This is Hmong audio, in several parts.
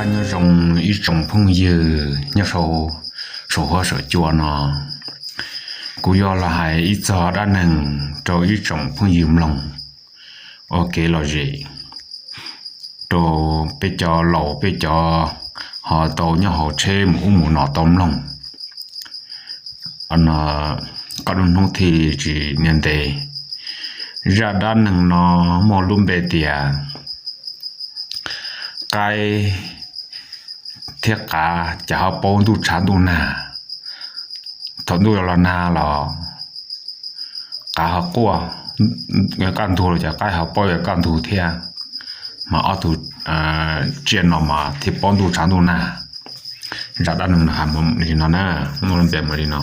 Nyob zoo ib tsoom phooj ywg nyob saum huab saum cua no, kuv yuav los hais ib txog dab neeg rau ib tsoom phooj ywg mloog ua kev lom zem rau peb cov laus peb cov ho tau nyob hauv tsheb mus ub mus no tau mloog. Koj lub hnub thiaj tsis nias ntev. Zaj dab neeg no muaj lub npe tias qaib thiab qav cas ho paub ntuj tshav ntuj nag. Thaum ntuj yuav los nag los qav ho quaj, kaj ntug los ces qaib ho paub yuav kaj ntug thiab, mas ob tug tsiaj no mas thiaj paub ntuj tshav ntuj nag. Zaj dab neeg no hais li no na, muaj lub npe mus li no.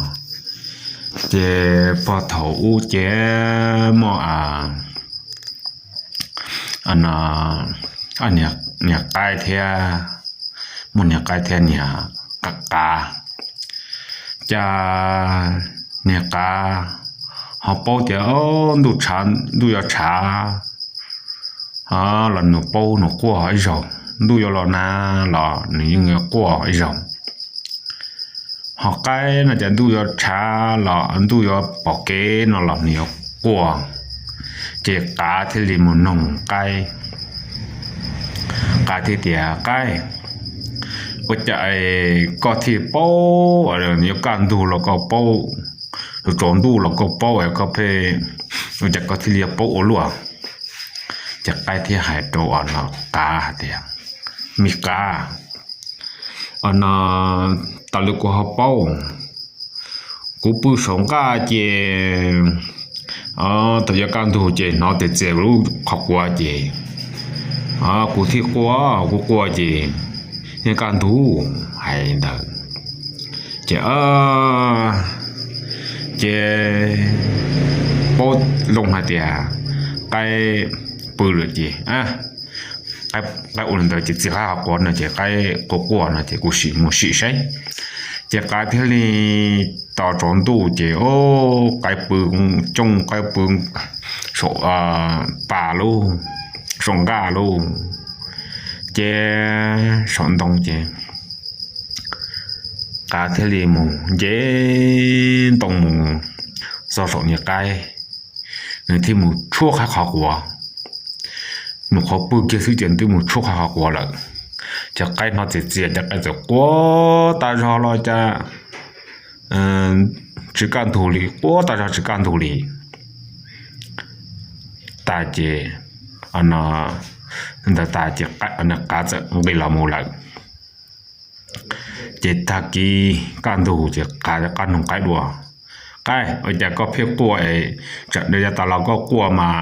Ces puag thaum ub ces muaj niag qaib thiab, muaj niag qaib thiab niag qav. Cas niag qav ho paub tias ntuj yuav tshav los nws paub nws quaj ib zaug, ntuj yuav los nag los nws yeej quaj ib zaug. Ho qaib no ces ntuj yuav tshav los ntuj yuav pom kev no los nws yuav quaj. Ces qav thiaj li mus noog qaib. Qav thiaj tias, Qaib, ua cas koj thiaj paub, yuav kaj ntug los koj paub, yuav tsaus ntuj los koj paub, koj pheej, ua cas koj thiaj li paub ua luaj? Ces qaib thiaj hais rau qav hais tias, Me qav, no tas li kuv ho paub, kuv pw saum nqaj ces thaum yuav kaj ntug ces hnov tes txias lub qhov quav ces kuv thiaj quaj, kuv quaj ces yeej kaj ntug. Hais ntawd ces, ces paub zoo hais tias qaib pw lawm ces qaib ua li ntawd ces txias qab qhov quav no ces qaib quaj quaj no ces kuv sim mus sim saib. Ces qav thiaj li tos tsaus ntuj ces qaib pw coob, qaib pw saum pas lub, saum nqaj lub, ces saum ntoo ces qav thiaj li mus nce ntoo mus txog saum niag qaib, nws thiaj mus tshuab qab qhov quav. Mus qhov pw kiag xwb ces twb mus tshuab qab qhov quav lawm. Ces qaib hnov tes txias ces qaib txawm quaj tas zog los cas tsis kaj ntug li, quaj tas zog tsis kaj ntug li. Tas ces, ntawd tas ces qav txawm nqis los mus lawm. Ces tag kis kaj ntug ces qav rov qab noog qaib dua, Qaib, ua cas koj pheej quaj es tsam yav tas los koj quaj mas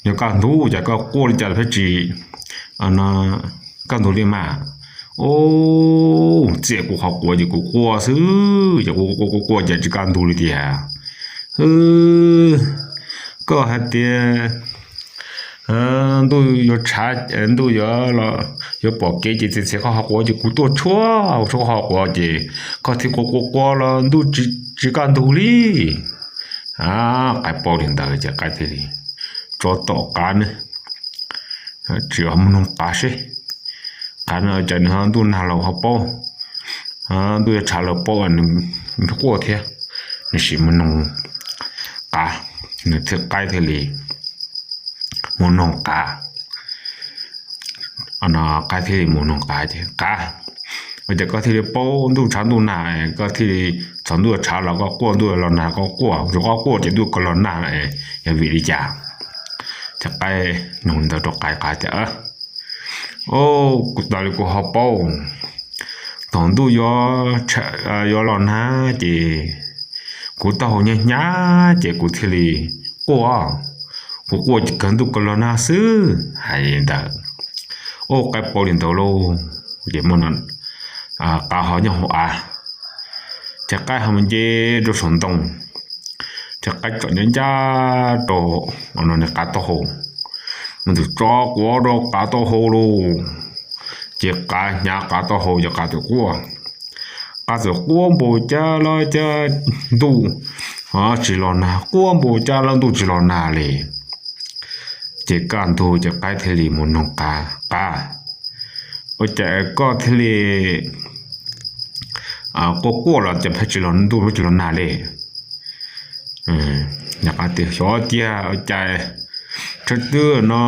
yuav kaj ntug ces koj quaj li cas pheej tsis kaj ntug li mas? Ub, txias kuv qhov quav ces kuv quaj xwb ces kuv quaj quaj quaj ces tsis kaj ntug li tiag. Koj hais tias ntuj yuav tshav, ntuj yuav, yuav pom kev ces txias txias koj qhov quav ces kuv tuaj tshuab tshuab koj qhov quav ces koj thiaj quaj quaj quaj los ntuj tsis kaj ntug li. Qaib paub li ntawd ces qaib thiaj li tso tom qav ne, tsis mus noog qav seb, qav no cas nws ntuj nag los ho paub, ntuj yuav tshav los paub, nws quaj thiab, nws sim mus noog qav. Nws thiaj, qaib thiaj li mus noog qav. Qaib thiaj li mus noog qav ces, Qav, ua cas koj thiaj li paub ntuj tshav ntuj nag, koj thiaj li thaum ntuj tshav los koj quaj, ntuj los nag koj quaj, thaum koj quaj ces ntuj koj los nag, yog vim li cas? Ces qaib noog ntawd rau qav, qav tias, Kuv tas li kuv ho paub, thaum ntuj yuav los nag ces kuv taub hau hnyav hnyav ces kuv thiaj li quaj, kuv quaj ces kawg ntuj kawg los nag xwb. Hais li ntawd, ua qaib paub li ntawd lauj, ces qav ho nyob hauv av, ces qaib ho mus nce rau saum ntoo, ces qaib tsom ncaj ncaj rau niag qav taub hau, mus txog tso quav rau qav taub hau lauj, ces qav hnyav qav taub hau ces qav txawm quaj. Qav txawm quaj npaum cas los cas ntuj tsis los nag, quaj npaum cas los ntuj tsis los nag li. Ces kaj ntug ces qaib thiaj li mus noog qav, Ua cas koj thiaj li quaj quaj los cas pheej tsis los ntuj pheej tsis los nag li? Xyov tiag cas, thaum twg no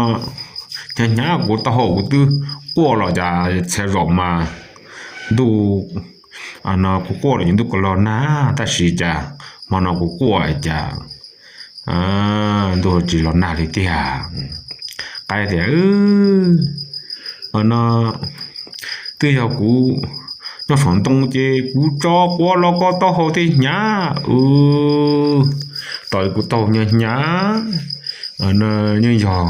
hnyav hnyav kuv taub hau kuv twb quaj los cas txhia zaum mas ntuj no kuv quaj los ces ntuj kuj los nag, tab sis cas hmo no kuv quaj cas ntuj tsis los nag li tiag. Qaib tias, no twb yog kuv nyob saum ntoo ces kuv tso quav los koj taub hau thiaj hnyav. Tos kuv taub hau hnyav hnyav, yeej yog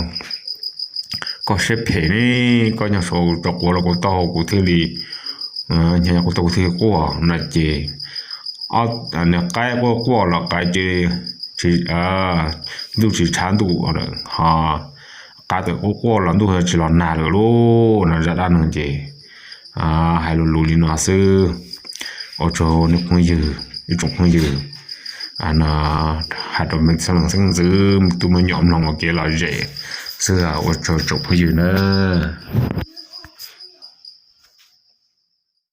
koj siab phem ne, koj nyob saum tso quav los kuv taub hau kuv thiaj li hnyav hnyav kuv taub hau kuv thiaj li quaj no ces nws qaib quaj quaj los qaib ces ntuj tsis tshav ntuj ho qaib tawm quaj quaj los ntuj tsis los nag lawm lauj no. Zaj dab neeg ces hais lus lus li no xwb. Ua tsaug nej phooj ywg, ib tsoom phooj ywg, hais rau me txhua leej xeeb ntxwv tus me nyuam mloog ua kev lom zem xwb, ua tsaug tsoom phooj ywg nawb.